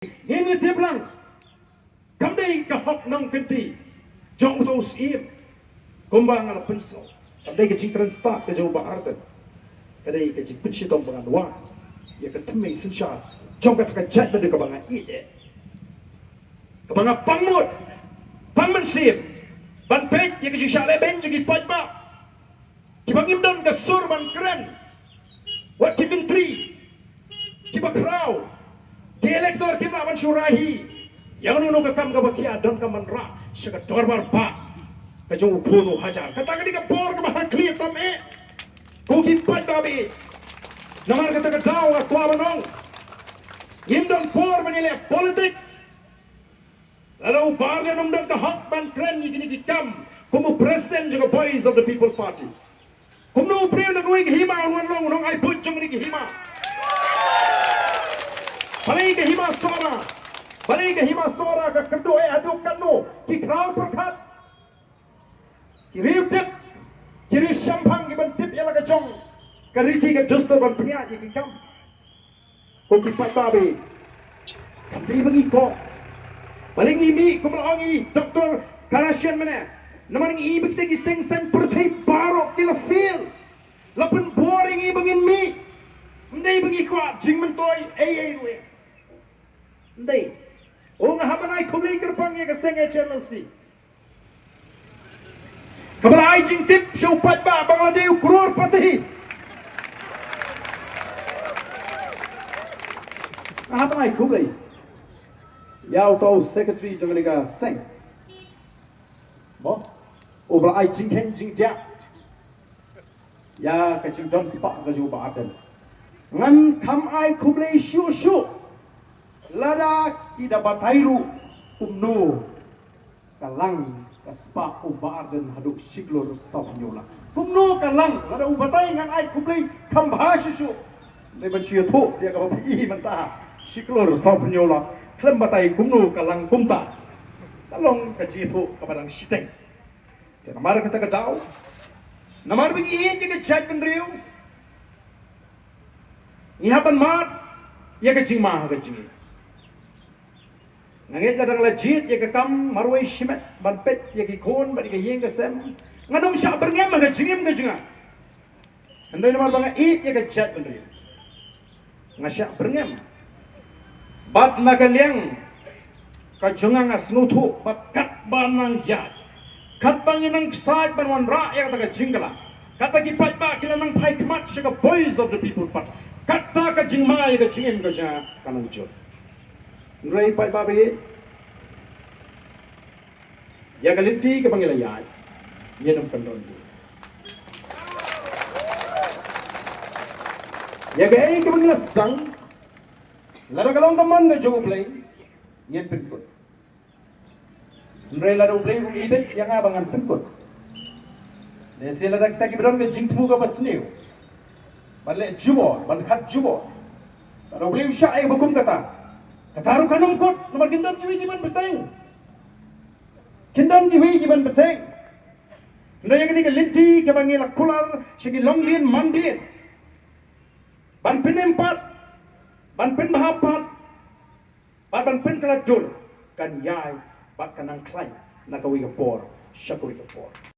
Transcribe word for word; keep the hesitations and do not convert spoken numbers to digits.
Ngin ïa tip lang. Kam dei ka hok nongkynti jong uto u syiem. Kumba nga la pynsngew, kam dei ka jingkren stad ka jong u Bah Ardent. Ka dei ka jingpynshitom ba ngan wad ïa ka tymmen synshar jong kata ka jaitbynriew kaba nga ïeit, kaba nga pang mut, pang mynsiem ban peit ïa ka jingshah lehbeiñ jong ki paidbah. Kiba ngim don ka sur ban kren. Wat ki myntri, kiba khraw, ki elector kim lah ban shu rah hi ïa kano kano ka kam kaba khia, donkam ban rah sha ka dorbar bah ka jong u khun u hajar. Kata ka dei ka por kaba ha khlieh tam eh. Ko ki paidbah ba ïeit, namar kata ka daw nga kwah ban ong, ngim don por ban ïaleh politics. Lada u Bah Ardent um don ka hok ban kren ïa kine ki kam kum u president jong ka Voice of the People Party, kumno u briew na kawei ka hima un wan long u nongai buit jong kine ki hima? Balei ka hima Sohra, balei ka hima Sohra ka kyrduh eh haduh katno? Ki khraw pyrkhat, ki riew tip, ki riew shemphang ki ban tip ïa la ka jong ka riti ka dustur ban pynïaid ïa ki kam. Ko ki paidbah ba ïeit, kam dei ba ngi kwah, balei ngi mih kum la ong i Doctor Kharashian mynne? Namar ngi i ba kita ki seng saiñ pyrthei baroh ki la fail, la pynbor ïa ngi ba ngin mih. Kam dei ba ngi kwah jingmyntoi ei ei ruh. Kam dei. O, nga hap ban ai khublei kyrpang ïa ka seng H M L C kaba la ai jingtip sha u paidbah ba nga la dei u crorepati. Nga hap ban ai khublei ïa uto u secretary jong kane ka seng, mo, uba la ai jingkheiñ jingdiah ïa ka jingdon spah ka jong u Bah Ardent. Ngan kham ai khublei shuh shuh lada ki da batai ruh kumno ka lang ka spah u Bah Ardent haduh shi klur saw hynñiew lak. Kumno ka lang lada u batai, ngan ai khublei kham bha shuh shuh. Dei ban shu ïathuh ïa kaba phi i mynta, shi klur saw hynñiew lak, khlem batai kumno ka lang kumta. Ka long ka jingïathuh kaba dang shiteng. Te namar kata ka daw, namar ba ngi ïeit ïa ka jaitbynriew, ngi hap ban mad ïa ka jingma ha ka jingim. Nga ngeit lada nga la jied ïa ka kam marwei shimet ban peit ïa ki khun bad ïa ka ïing ka sem, ngan ym shah byrngem ha ka jingim ka jong nga. Hynrei namar ba nga ïeit ïa ka jaitbynriew, nga shah byrngem. Bad na ka liang ka jong nga, nga sngewthuh ba katba nang ïaid, katba ngi nang ksaid ban wanrah ïa kata ka jingkylla, katba ki paidbah ki la nang phai khmat sha ka Voice of the People Party, kata ka jingma ïa ka jingim ka jong nga ka nang jur. Hynrei paidbah ba ïeit, ïa ka lynti kaba ngi la ïaid, ngin ym kyndon buit. Ïa kaei kaba ngi la sdang, lada ka long ka mon ka jong U Blei, ngin pynkut. Hynrei lada U Blei um ibit ïa nga ba ngan pynkut, lehse lada kita kiba don ka jingthmu kaba sniew ban leh jubor, ban khat jubor, lada U Blei u shah ïa kaba kum kata, kata ruh kan ym kut, namar kin don kiwei ki ban bteng. Kin don kiwei ki ban bteng. Hynrei ïa kane ka lynti kaba ngi la kular sha ki longdien mandien, ban pynim pat, ban pynbha pat, bad ban pynkylla dur, kan ïai bad kan nang khlaiñ na kawei ka por sha kawei ka por.